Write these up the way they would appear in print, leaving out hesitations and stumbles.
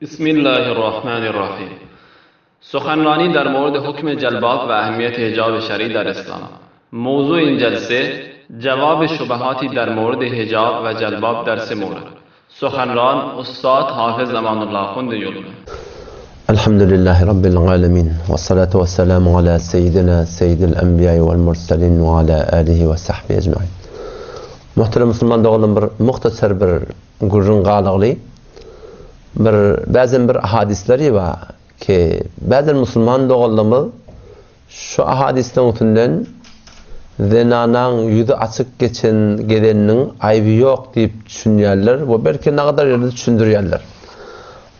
Bismillahirrahmanirrahim. سخنرانی در مورد حکم جلباب و اهمیت حجاب شرعی در اسلام. موضوع این جلسه جواب شبهاتی در مورد حجاب و جلباب در سه مورد. سخنران استاد حافظ امان الله خوند یولمه. الحمد لله رب العالمين والصلاة والسلام على سيدنا سيد الأنبياء والمرسلين وعلى آله وصحبه أجمعين. Muhterem musulman doganlarym bir muhtasar bir gürrüň galagly. Bir bäzen bir hadisleri bar ki bäzen musulman doganlarymyz şu hadisleriň üstünden zenanaň ýüzi açyk geçen gezeniniň aýby ýok diýip düşünýärler we belki nagadar ýerde düşündirýärler.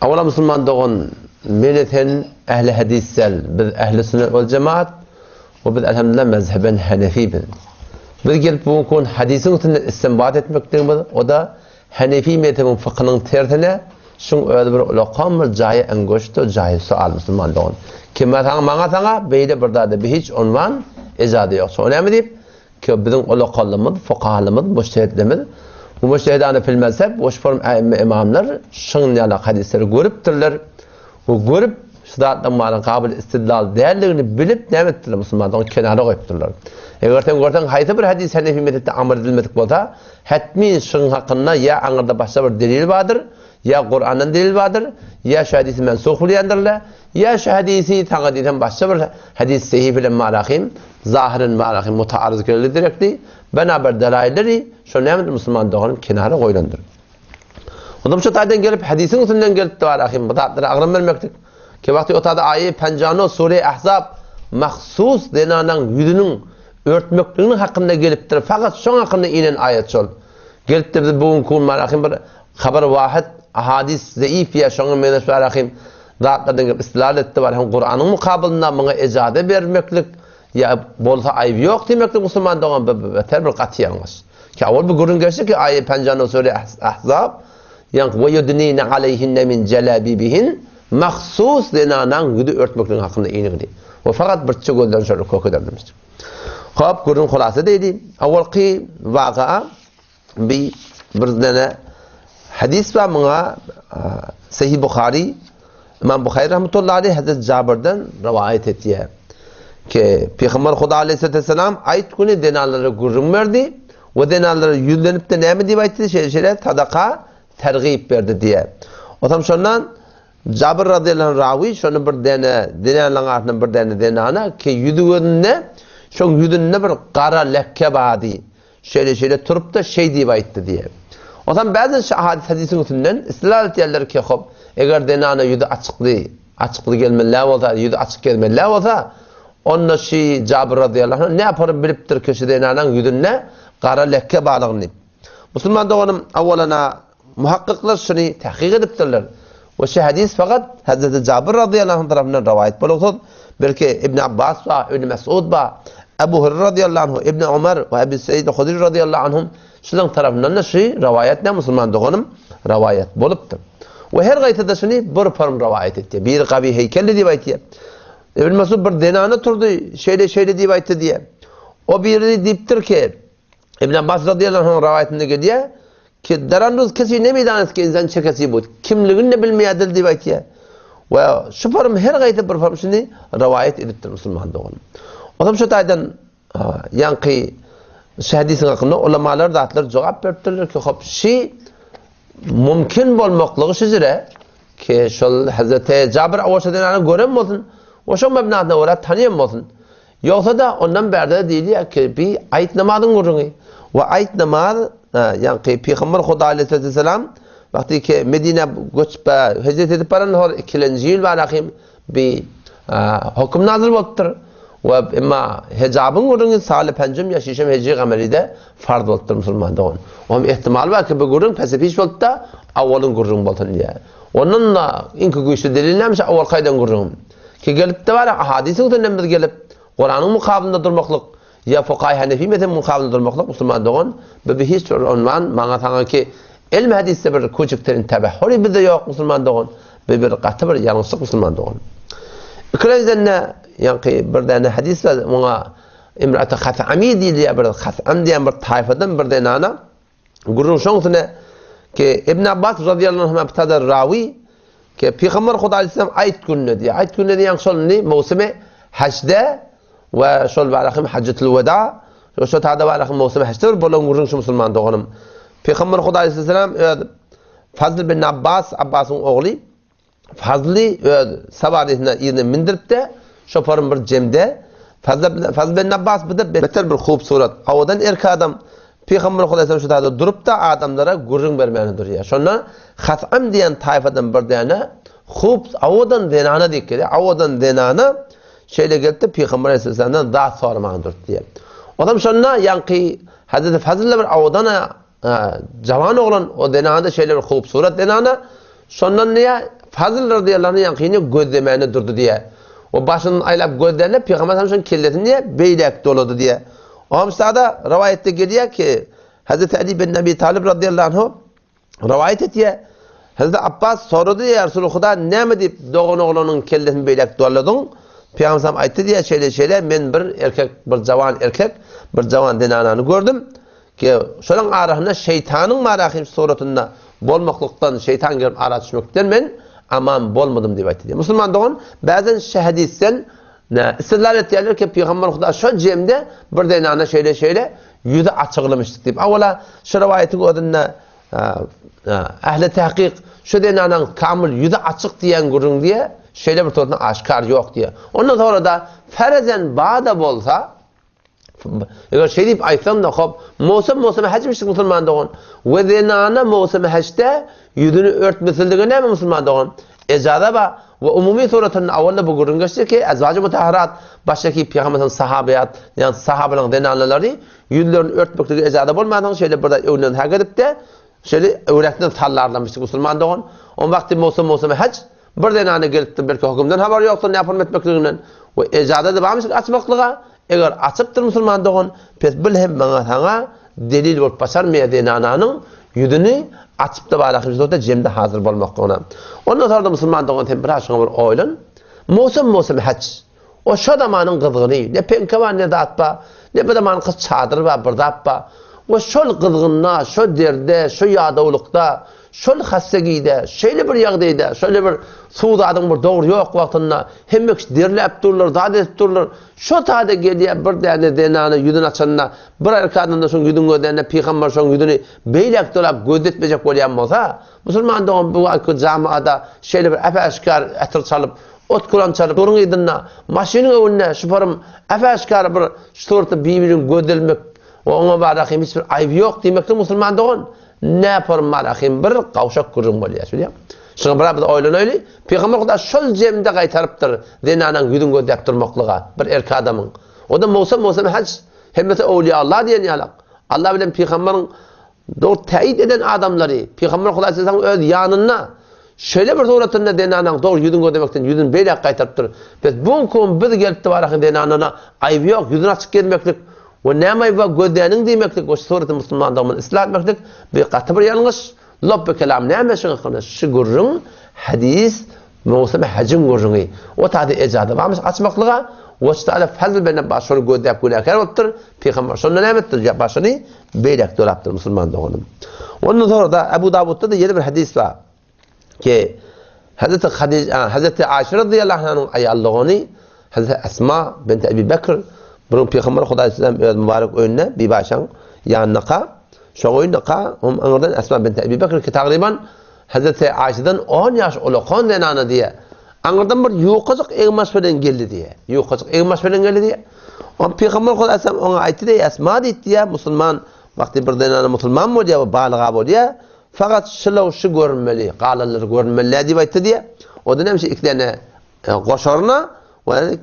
Awala musulman dogan meni sen ähli hadis däl biz ähli sünnet wal jemaat we biz elhamdülillah mezheben hanefi biz. Biz gelip bu gün hadisiň üstünden istinbat etmekligimiz o-da Hanefi mezhebiň fykynyň tersine, şuň özi bir ulakan bir jaýy angoştdyr, jaýy sual musulman dogan. Kime saňa, maňa saňa beýle bir zada bir hiç unwan ejady ýok. Şo näme diýip, ki biziň ulakanlymyz, fukahalymyz, mujtehidlerimiz, bu mujtehidane fil mezheb we şu form äimme imamlar şuň ýaly hadysleri görüpdirler we görüp şu zatlaryň bary gabyl istidlal däldigini bilip näme etipdirler musulman dogan kenara goýupdyrlar. Eger sen görseň haýsy bir hadys Hanefi mezhepde amal edilmedik bolsa, Hetmi şygyň hakynda ýa aňyrda başga bir delil bardyr, ýa Kurandan delil bardyr, ýa şu hadysy mensuh bilýändirler, ýa şu hadysy saňa diýsem başga bir hadys sehih bilen marahym, zahyren marahym mutaaryz geldi direktli, bena bir delailleri şol nämedir musulman doganym kenara goýlandyr. Ondan şu taýdan gelip hadisyň üstünden gelip marahym bu zatlara agram bermeklik. Ki wagty otada aýy penjano sure Ahzab mahsus zenanaň ýüzüniň örtmekliginiň hakynda gelipdir. Fakat şoň hakynda inen aýat şol. Gelipdir biz bu günki gün marahym bir habar wahid ahadis zeif ýa şoňa meňzeş marahym zatlardan gelip istilal etdi bar hem Kuranyň mukabylynda muňa ejaze bermeklik ýa bolsa aýyp ýok diýmeklik musulman dogan beter bir gaty ýalňyş. Ki awal bu gürrüň geçdi ki aýy penjano sure Ahzab ýaňky we yudnine aleyhinne min jalabibihin mahsus zenanaň ýüzi örtmekligiň hakynda inigdi. We fakat birçe gözlerini şöyle kök ederdimiş. Hop, gürrüň hulasa diýdi. Awalky waka bi bir dene hadis bar muňa Sahih Buhari Imam Buhari rahmetullahi aleyh Hazret Jabirden rivayet etýär. Ki Peygamber Huda aleyhisselam aýt güni zenanlara gürrüň berdi we zenanlara ýüzlenip de näme diýip aýtdy? Şeýle şeýle sadaka tergip berdi diýär. Otam şondan Jabir razyýallahu anh rawy şony bir däne zenanlaryň arasyndan bir däne zenana ki ýüzi gözünde şoň ýüzünde bir gara leke bardy. Şeýle şeýle turup-da şeý diýip aýtdy diýär. Otam bäzi şu hadys hadisiň üstünden istilal etýärler ki hop eger zenana ýüzi açykly açykly gelmeli bolsa ýüzi açyk gezmeli bolsa onda şi Jabir razyýallahu anh näparyp bilipdir ki şu zenanaň ýüzünde gara leke barlygyny diýip. Musulman doganym awalana Muhakkyklar şuny tahkyk edipdirler. We şu hadys fakat Hazreti Jabir razyýallahu anh tarapyndan rowaýat bolupsyz, belki Ibn Abbas ba, Ibn Mesud ba, Ebu Hureyre razyýallahu anhu, Ibn Omar we Ebu Seid Hudri razyýallahu anhum şularyň tarapyndan da şu rowaýat ne musulman doganym rowaýat bolupdyr. We her gaýtada şuny bir form rowaýat etdi. Biri gaby heýkelli diýip aýtýar. Ibn Mesud bir zenana turdy, şeýle şeýle diýip aýtdy diýär. O biri diýipdir ki, Ibn Abbas radyýallahu anhuň rowaýatynda gelýär, ki Daranduz kesi nemidanist ki insan çekesi bu. Kimligini de bilmeýärdir diýip aýtýar. We şu form her gaýta bir form şuny rowaýat edipdir musulman dogan. Otam şu taýdan ýaňky şu hadisiň hakynda ulamalar zatlar jogap beripdirler ki hop şi mümkin bolmaklygy şüzre ki şol Hazreti Jabir Awaşa zenany gören bolsun, oşoň mebnasyna görä tanyýan bolsun. Ýogsa-da, ondan bärde-de diýilýär ki, bi aýt namazyň gürrüňi. We aýt namaz, ýaňky Pygamber Huda aleýhissalam wagty ki Medinä göçüp, hijret edip baran hor ikilenji ýyl barahym bi höküm nazyl bolupdyr. We emma hijabyň gürrüňi saly penjim ýa şişem hijri gameride farz bolupdyr musulman dogan. Oňam ihtimal bar ki, bu gürrüň pese-piş bolupda, awwalyň gürrüňi bolsun diýýär. Ondan-da iňki güýçli delil näme şu awwalky aýdan gürrüňim. Ki gelipde bar, ahadysyň üstünden biz gelip, Kuranyň mukabylynda durmaklyk, ýa fukaýy hanefi mezhebiň mukabylynda durmaklyk, musulman dogan, bu bir hiç bir unwan, maňa saňa ki, elmi hadysda bir küçükden tebehhuri bizde ýok, musulman dogan, bu bir gaty bir ýalňyşlyk, musulman dogan. Ikilenjiden-de, ýaňky bir däne hadys bar, muňa Imraty Hasami diýilýär, bir Hasam diýen bir taýfadan bir zenana, gürrüň şoň üstüne ki, Ibn Abbas razyýallahu anhu bir rawi. Ki Pygamber Huda aleyhisselam aýt gününe diýýär. Aýt gününe diýýän şol indi mowsumy hajda we şol barahym hajjatul weda şo tada barahym mowsumy hajda bir bolan gürrüň şu musulman doganym. Pygamber Huda aleyhisselam öz Fazl bin Abbas, Abbasyň ogly Fazly öz sawarysyna yzyna mindirip-de, şoparyn bir jemde Fazl bin Abbas bu-da beter bir hubsurat, owadan erkek adam. Pygamber Hudaý şu taýda durup-da adamlara gürrüň bermäne durýar. Şonda Hasam diýen taýfadan bir däne hub owadan zenana diýip gelýär. Owadan zenana şeýle gelipdi Pygamber Aleyhisselamdan zat soramaga durdy diýýär. Olam şonda ýaňky Hazreti Fazl bir owadan jawan oglan o zenana şeýle bir hubsurat zenana şondan diýýär Fazl radiyallahu anh ýaňkyny gözlemäne durdy diýýär. O başyny aýlap gözlände Pygamber Aleyhisselam şonuň kellesini diýýär beýläk dolady diýýär. Omsada rowaýatda gelýär ki, Hazreti Ali bin Abi Talib radıyallahu anhu rowaýat etýär. Hazreti Abbas sorady ýa Resuly Huda näme diýip dogan oglanyň kellesini beýläk dolladyň? Pygamber aýtdy diýär, şeýle şeýle men bir erkek, bir jawan erkek, bir jawan zenanany gördüm. Ki şolaryň arasynda şeýtanyň marahim suratynda bolmaklykdan, şeýtan gelip ara düşmekden men aman bolmadym diýip aýtdy. Musulman dogan, bäzen şu hadisden Ne istidlal etýärler ki, Pygamber Huda şo jemde bir zenana şeýle-şeýle ýüzi açyglamyşdyk diýip. Awala şu rowaýatyň özünde ähli tahkyk şu zenanaň kamyl ýüzi açyk diýen gürrüň diýe, şeýle bir suratda aşkar ýok diýe. Ondan sonra da ferezen bada bolsa, eger şeý diýip aýtsam da hop, mowsum mowsum hajmişdik musulman dogan. We zenana mowsum hajda ýüzüni örtmesiligi näme musulman dogan? Ejaza ba we umumy suratynda awalda bu gürrüň geçdi ki, Ezwajy mutahharat, başdaki pygamberimiziň sahabyýat, ýagny sahabalaryň zenanalary ýüzlerini örtmeklige ejaza bolmansoň şeýle bir zat öňünden hak edip-de, şeýle öwräkden sallarlamyşdyk musulman dogan. On wagty mowsum mowsumy haj, bir zenana gelipdir, belki hökümden habary ýokdur nähorm etmekliginden we ejaza-da barmyşdyk açmaklyga, eger açypdyr musulman dogan, pes bil hem maňa saňa Delil bolup başarmaýar zenananyň ýüzüni açyp-da barahym şurada jemde hazyr bolmaklygyna. Ondan soňra-da musulman dogan sen biraz şoňa bir oýlan. Mowsum mowsum haç. O şo zamanyň gyzgyny, ne peňke bar, ne zat bar, ne bir zamanky çadyr bar, bir zat bar. We şol gyzgynda, şo derde, şo ýadawlykda, şol hassegide, şeýle bir ýagdaýda, şeýle bir suw zadyň bir dogry ýok wagtynda hemme kişi derläp durlar, zat edip durlar. Şo taýda gelýär bir däne zenana ýüzüni açanda, bir arkadan-da şoň ýüzüni gözlände pygamber şoň ýüzüni beýläk dolap gözletmejek bolýan bolsa, musulman dogan bu wagtky jamaada şeýle bir äp-äşgär ätir çalyp, ot kuran çalyp, duruň yzynda, maşynyň öňünde şuparym äp-äşgär bir şu suratda bir-birini gözlmek we oňa barahym hiç bir aýby ýok diýmeklik musulman dogan näporym barahym bir gawşak gürrüň bolýar, bilýäňmi? Şuňa biraz biz oýlanaýly. Pygamber Hudaý şol jemde gaýtarypdyr zenanaň ýüzüni gözläp durmaklyga bir erkek adamyň. O-da mowsum mowsum haj, hemmesi owliýa Allah diýen ýalak. Allah bilen pygamberiň dogry täýit eden adamlary, pygamber Hudaý sallallahu öz ýanynda şeýle bir suratynda zenanaň dogry ýüzüni gözlemekden ýüzüni beýläk gaýtarypdyr. Biz bu gün biz gelip tybaraky zenanana aýby ýok, ýüzüni açyk gezmeklik we näme aýby bar gözläniň diýmeklik we şu suraty musulmandygymyzy islat etmeklik bu gaty bir ýalňyş. Lobby kelam näme şuň hakynda şu gürrüň hadys mowsumy hajyň gürrüňi. O taýda ejaza barmyş açmaklyga we şu taýda fazl bilen Abbas şony gözläp günäkär bolupdyr. Pygamber şonda näme etdir? Ýa başyny beýläk dolapdyr musulman doganym. Ondan sonra da Ebu Dawudda da ýene bir hadys bar. Ki Hazreti Hadija, Hazreti Aişe radıyallahu anh'ın aýal dogany Hazreti Esma bint Ebi Bekr bir Pygamber Hudaý sallam öz mübarek öýünde Bibi Aişäň ýanyndaka Şoň öýündeka hum aňyrdan Esma bint Ebi Bekr ki tagryban Hazreti Aişeden 10 ýaş ulakan zenana diýe. Aňyrdan bir ýukajyk egmaş bilen geldi diýe. Ýukajyk egmaş bilen geldi diýe. On Pygamber Hudaý sallam oňa aýtdy diýe Esma diýdi diýe musulman wagty bir zenana musulman bolýar we balyga bolýar. Fakat şylaw şu görünmeli, galanlary görünmeli diýip aýtdy diýe. O da näme iki däne goşaryna we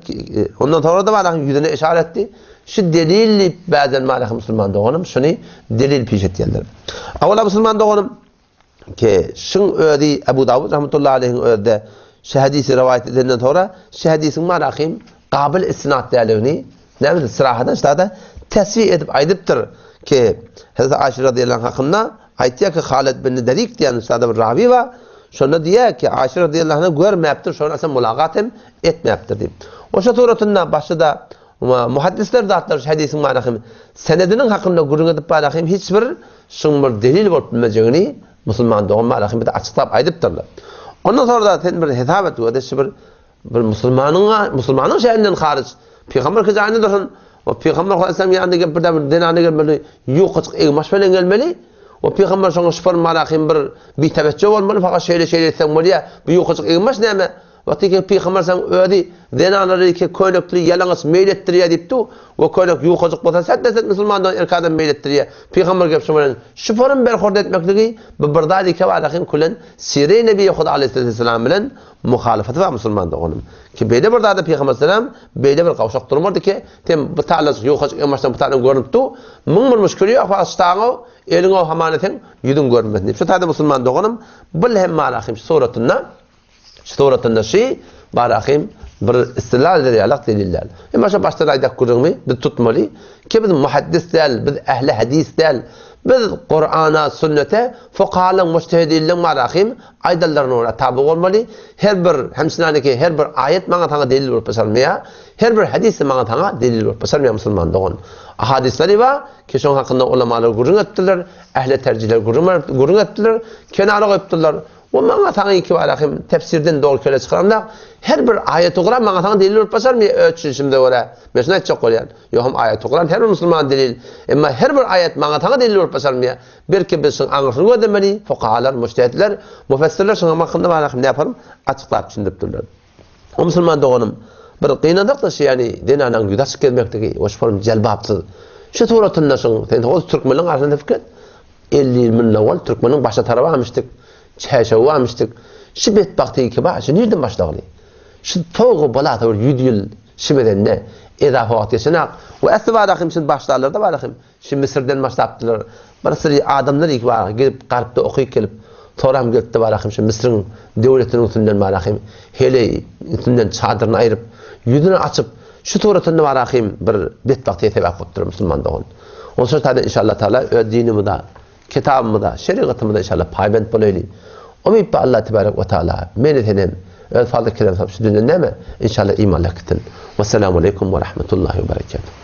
ondan sonra da bana ýüzüne işaret etdi. Şu delil diýip bazen mala musulman doganym şuny delil piş etýärler. Awala musulman doganym ki şuň özi Ebu Dawud rahmetullahi aleyhiň özde şu hadisi rivayet edenden sonra şu hadisiň marahim gabyl istinad däligini näme sırahadan şada tesbih edip aýdypdyr ki Hazreti Aişe radıyallahu anh hakynda aýtýar ki Halid bin Derik diýen şada bir rawi bar. Şonda diýýär ki Aişe radıyallahu anh'ı görmäpdir, şonda asla mulagat hem etmäpdir diýip. Oşa suratynda başda muhaddisler zatlar şu hadisiň marahim senediniň hakynda gürrüň edip barahim hiç bir şuň bir delil bolup bilmejegini musulman dogan marahim bir açyklap aýdypdyrlar. Ondan sonra da sen bir hesap et, we bir bir musulmanyň musulmanyň şäninden haryç pygamber ki jaýynda dursun, o pygamber aleyhisselam ýanyna gelip bir de bir zenany gelmeli, ýukaçyk egmaş bilen gelmeli. O pygamber şoňa şupan malahym bir bitebeçje bolmaly, fakat şeýle şeýle etseň bolýar. Bu ýukaçyk egmaş näme? Wagty ki pygamber sen özi zenanlary ki köýnekli ýalaňaç meýil etdirýär diýipdi. We köýnek ýukajyk bolsa säd-säd musulmandan erkek adam meýil etdirýär. Pygamber gelip şuň bilen şuparym berhurd etmekligi bu bir zat eke barahym külen sire nebi Huda aleyhisselam bilen muhalyfaty bar musulman doganym. Ki beýle bir zada pygamber selam beýle bir gawşak durmardy ki sen bu talajyk ýukajyk emaşdan bu taýdan görünip du müň bir müşkili ýok fakat ştaňa eliňe hamana sen ýüzüň görünmesin diýip. Şu taýda musulman doganym bil hem malahym suratynda Şu suratynda şy barahym bir istilal eder ýalak deliller. Emma şo başda aýdak gürrüňimi biz tutmaly ki biz muhaddis däl, biz ähli hadis däl. Biz Kur'ana, sünnete, fukahalyň, mujtehidinliň barahym aýdanlaryna görä taby bolmaly. Her bir hemsinaniki her bir aýat maňa saňa delil bolup başarmaýar. Her bir hadis maňa saňa delil bolup başarmaýar musulman dogan. Ahadisleri bar ki şoň hakynda ulamalar gürrüň etdiler, ähli terjihler gürrüň etdiler, kenara goýupdyrlar. We maňa saňa iki barahym tefsirden dogry kele çykaramda her bir aýaty Kuran maňa saňa delil bolup başarmy öz düşünişimize görä? Men şuny aýtjak bolýan. Ýoham aýaty Kuran her bir musulmana delil. Emma her bir aýat maňa saňa delil bolup başarmyýar. Belki biz şuň aňyrsyny gözlemeli, fukahalar, mujtehidler, mufessirler şuň hakynda barahym näparym açyklap düşündiripdirler. O musulman doganym, bir gynansak-da şu ýany zenanaň ýüzi açyk gezmekligi, we şu jelbapsyz. Şu suratynda şuň sen hoz türkmenleň arasynda pikir et. 50 ýyl mundan owal türkmeniň başa tarap almyşdyk, çäşewi almyşdyk. Şu betbagty iki bar, şu nirden başlagly? Şu togy bolasa bir 100 ýyl şibedende ezafa wagt geçenak. We äsli barahym şul başlarlarda barahym. Şu Müsürden başlapdylar. Bir syry adamlar iki bar, gelip garpda okyp gelip, soram gelipdi barahym şu Müsrüň döwletiniň üstünden barahym, heleý üstünden çadyryny aýryp, ýüzüni açyp, şu suratynda barahym bir betbagtyýa sebäp bolupdyr musulman dogan. Onsoň taýdan inşallah taala öz dinimize, kitabymyza, şerigatymyza inşallah paýbent bolaýly. Umyt bar Allah tebarek we taala meni senem öz fazly kerem salyp şu dünýeden näme inşallah imanly äkitsin. Wessalamu aleýkum we rahmetullahi we berekatuh.